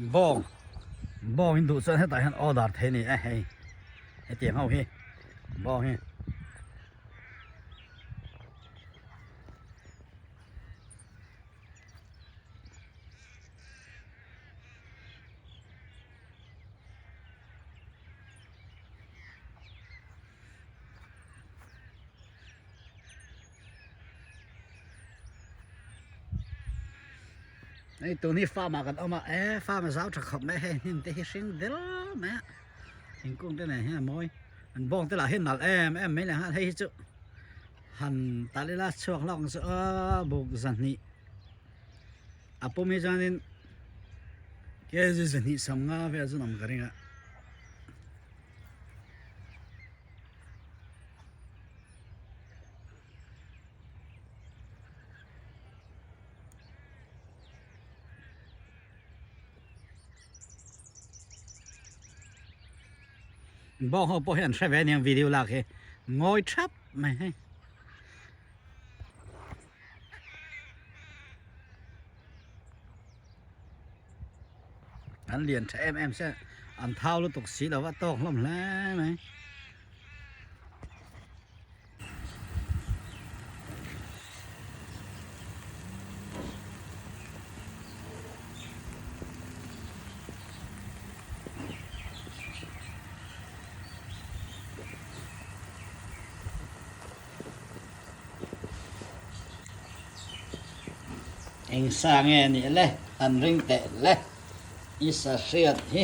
Bawng bawng in duh chuan hetah hian order thei a ni e hei hetiang ho hi bawng hi. Hei tun hi farm ah kan awm a e farm a zau tha khawp mai a hei hnim te hi hring del mai a thingkung te nen hian a mawi an bawng te lah hi nalh em em mai leh nghal hei hi chu han talh ila chhuak hlauh ang chu aw buk zahnih a pum hi chuanin kg zahnih sawmnga vel chu an awm ka ring a. Bawng ho pawh hi an hre ve aniang video lak hi ngawi thap mai hei. An lian tha em em se an thau lutuk si lo va tawk hlawm hle mai. Eng sa nge nih le han ring teh le i sa hriat hi.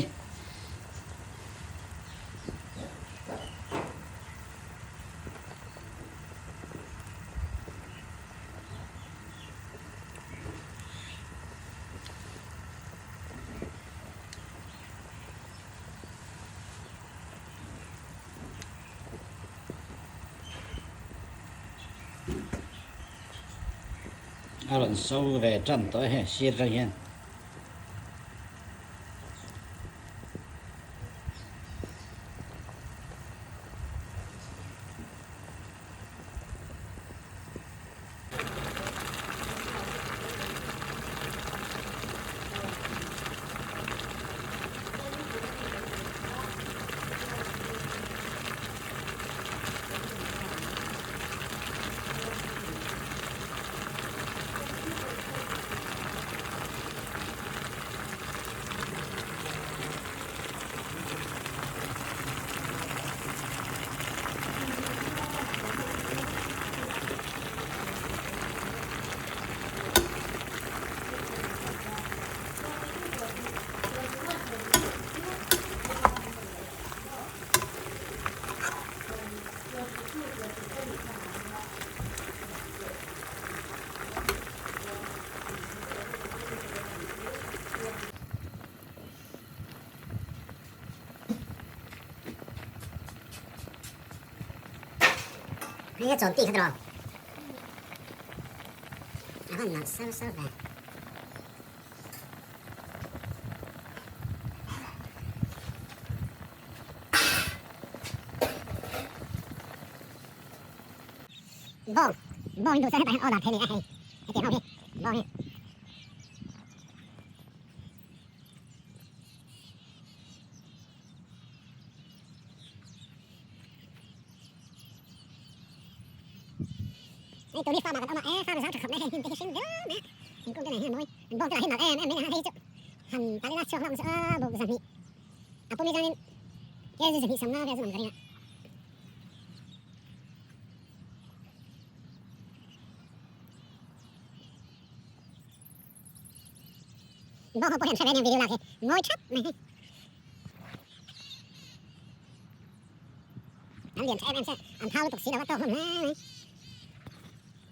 A rawn so ve tan tawh e hei sir atang hian. Hei a chawn tih kha tiraw a van nalh sar sar ve. Bawng bawng in duh chuan hetah hian order thei a ni a hei hetiang ho hi bawng hi. Hei tuni farm ah kan awm a e farm zau tha khawp mai hei hnim te hi hring viau mai a thingkung te nen hian a mawi an bawng te lah hi nalh em em mai a hei chu han talh ila chhuak hlauh ang chu aw buk zahnih a pum hi chuanin kg zahnih sawmnga vel chu an awm ka ring a. Bawng ho pawh hian hre ve aniang video lak hi ngawi thap mai hei. An lian tha em em se an thau lutuk si lo a tawk hlawm hle mai.